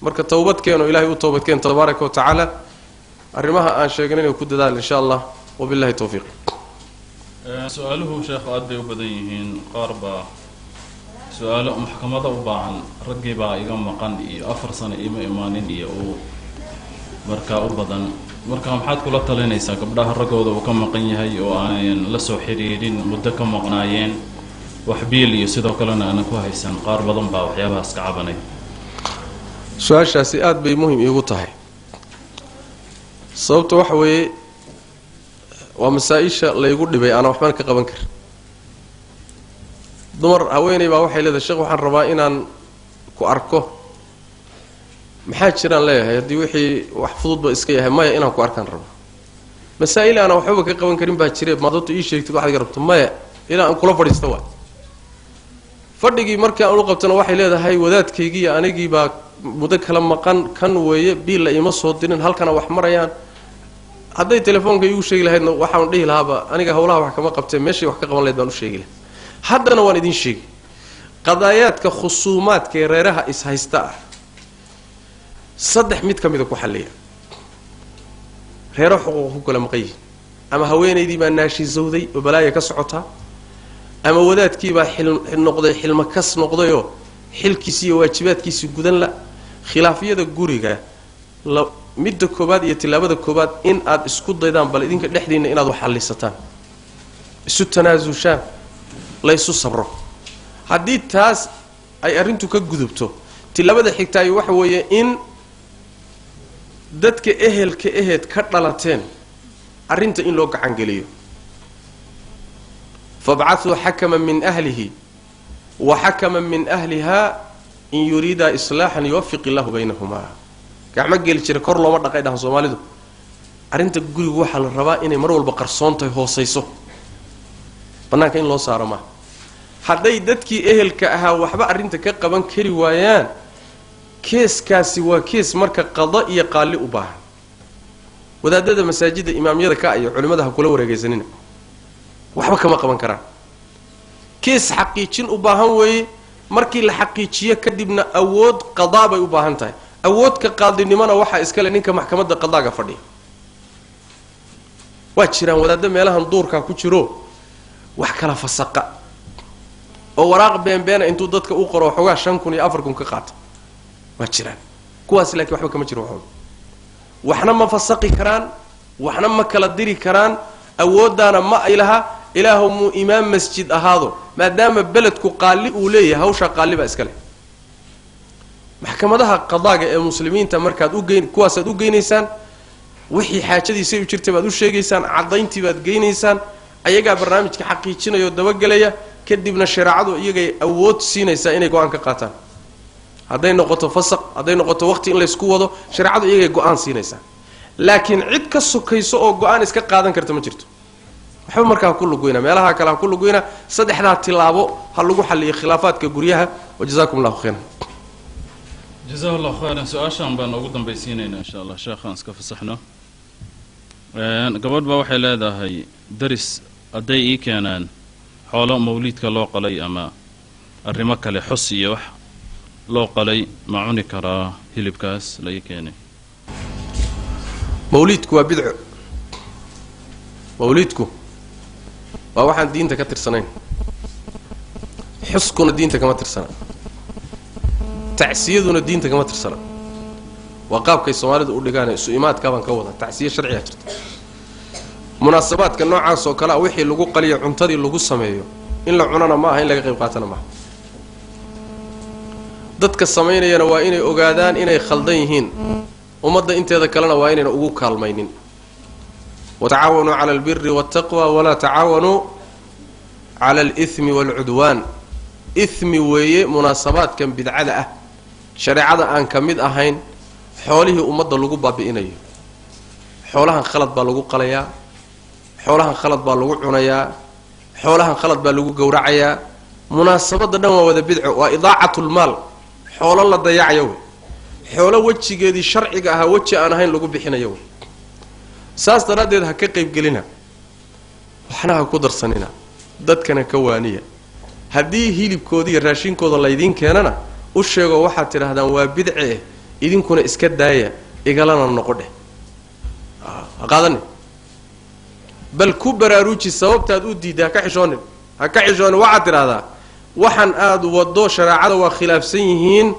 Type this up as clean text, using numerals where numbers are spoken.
Marka towbadkeeno ilahay u toobadkeen tabaaraka wa tacaala. Arrimaha aan sheegnayna ku dadaal insha Allah. Wabillahi towfiiq. Su-aaluhu, sheekhu, aad bay u badan yihiin. Qaar baa su-aalo maxkamada u baahan, raggii baa iga maqan iyo 4 sano iima imaanin iyo uu markaa u badan. Marka maxaad kula talinaysaa gabdhaha raggooda uu ka maqan yahay oo aanan la soo xiriirin, muddo ka maqnaayeen, wax biil iyo sidoo kalena aanan ku haysan? Qaar badan baa waxyaabahaas ka cabanay. Su-aashaasi aada bay muhim iigu tahay. Sababta waxa weeye, waa masaa-isha laygu dhibay aanan waxbana ka qaban karin. Dumar, haweeney baa waxay leedahay: "Sheekh, waxaan rabaa inaan ku arko." "Maxaa jiraan?" leeyahay. Haddii wixii wax fududba iska yahay, "Maya, inaan ku arkaan rabo, masaa'il aanan waxbaba ka qaban karin baa jire, maadabta ii sheegtid waxaad iga rabto." "Maya, ilaa aan kula fadhiisto." Waay fadhigii markii aan u qabtana, waxay leedahay: "Wadaadkaygii iyo anigii baa muddo kala maqan, kan weeye, biilla iima soo dirin, halkana wax marayaan. Hadday telefoonka iigu sheegi lahaydna, waxaan dhihi lahaaba aniga hawlaha wax kama qabtee, meeshay wax ka qaban lahayd baan u sheegi lahay." Haddana waan idin sheegi, qadaayaadka khusuumaadka ee reeraha is-haysta ah saddex mid ka mida ku xalliya. Reero xuquuq ku kala maqan yihin, ama haweenaydii baa naashisowday oo balaaya ka socotaa, ama wadaadkiibaa xil noqday, xilma kas noqdayoo xilkiisi iyo waajibaadkiisii gudan la. Khilaafyada guriga la, midda koobaad iyo tillaabada koobaad, in aad isku daydaan bal idinka dhexdiinna inaad wax xallisataan, isu tanaasushaan, laysu sabro. Haddii taas ay arrintu ka gudubto, tillaabada xigtaayo waxa weeye in dadka ehelka eheed ka dhalateen arrinta in loo gacangeliyo. Fabcathuu xakaman min ahlihi wa xakaman min ahliha, in yuriidaa islaaxan yuwafiq illahu baynahumaa. Gacmo geli jira kor looma dhaqay, dhahan Soomaalidu. Arrinta gurigu waxaa la rabaa inay mar walba qarsoon tahay, hoosayso, bannaanka in loo saaro maaha. Hadday dadkii ehelka ahaa waxba arrinta ka qaban kari waayaan, keeskaasi waa kees marka qada iyo qaali u baahan. Wadaadada masaajidda imaamyada ka iyo culimmada ha kula wareegaysanina, waxba kama qaban karaan. Kees xaqiijin u baahan weeye. Markii la xaqiijiyo kadibna, awood qadaa bay u baahan tahay. Awoodka qaadinimona waxaa iskale ninka maxkamadda qadaaga fadhiya. Waa jiraan wadaaddo meelahan duurkaa ku jiro wax kala fasaqa oo waraaq beenbeena intuu dadka u qoro waxoogaa 5,000 iyo 4,000 ka qaata, waa jiraan kuwaas, laakiin waxba kama jiro waxooda. Waxna ma fasaqi karaan, waxna ma kala diri karaan, awooddaana ma ay laha. Ilaahu muu imaam masjid ahaado, maadaama beledku qaali uu leeyahay, hawshaa qaali baa iska leh. Maxkamadaha qadaaga ee muslimiinta markaad ugeyn, kuwaasaad u geynaysaan. Wixii xaajadiisay u jirtay baad u sheegaysaan, caddayntii baad geynaysaan, ayagaa barnaamijka xaqiijinaya oo dabagelaya. Kadibna shareecadu iyagay awood siinaysaa inay go-aan ka qaataan. Hadday noqoto fasaq, hadday noqoto waqti in laysku wado, shareecadu iyagay go-aan siinaysaa. Laakiin cid ka sokayso oo go-aan iska qaadan karta ma jirto. Waxba markaa ha ku lugoyna, meelaha kale ha ku lugoyna. Saddexdaa tilaabo ha lagu xalliyo khilaafaadka guryaha. Wajazakum allahu khayran. Jazahu Allahu khayran. Su-aashan baan ugu dambaysiinaynaa insha Allah, sheekhaan iska fasaxno. Gabadh baa waxay leedahay: daris hadday ii keenaan xoolo mawliidka loo qalay ama arrimo kale, xus iyo wax loo qalay, ma cuni karaa hilibkaas la ii keenay? Mawliidku waa bidco. Mawliidku waa waxaan diinta ka tirsanayn. Xuskuna diinta kama tirsana, tacsiyaduna diinta kama tirsana. Waa qaabkay Soomaalidu u dhigaan isu imaadkaa baan ka wada. Tacsiye sharcigaa jirta. Munaasabaadka noocaas oo kale a, wixii lagu qaliyo, cuntadii lagu sameeyo, in la cunana ma aha, in laga qayb qaatana maaha. Dadka samaynayana waa inay ogaadaan inay khaldan yihiin, ummadda inteeda kalena waa inayna ugu kaalmaynin. Watacaawanuu cala albiri waltaqwa, walaa tacaawanuu cala alithmi waalcudwaan. Ithmi weeye munaasabaadkan bidcada ah, shareecada aan ka mid ahayn, xoolihii ummadda lagu baabi'inayo. Xoolahan khalad baa lagu qalayaa, xoolahan khalad baa lagu cunayaa, xoolahan khalad baa lagu gowracayaa. Munaasabadda dhan waa wada bidco, waa idaacatlmaal, xoolo la dayacayo wey, xoolo wejigeedii sharciga ahaa weji aan ahayn lagu bixinayo wey. Saas daraaddeed ha ka qaybgelina, waxna ha ku darsanina, dadkana ka waaniya. Haddii hilibkooda iyo raashinkooda laydiin keenana, u sheego, waxaad tidhaahdaan: "Waa bidce." Idinkuna iska daaya, igalana noqo dheh, ha qaadanin. Bal ku baraaruji sababtaad u diidday, ha ka xishoonin, ha ka xishoonin. Waxaad tidhaahdaa waxaan aada waddo shareecada waa khilaafsan yihiin.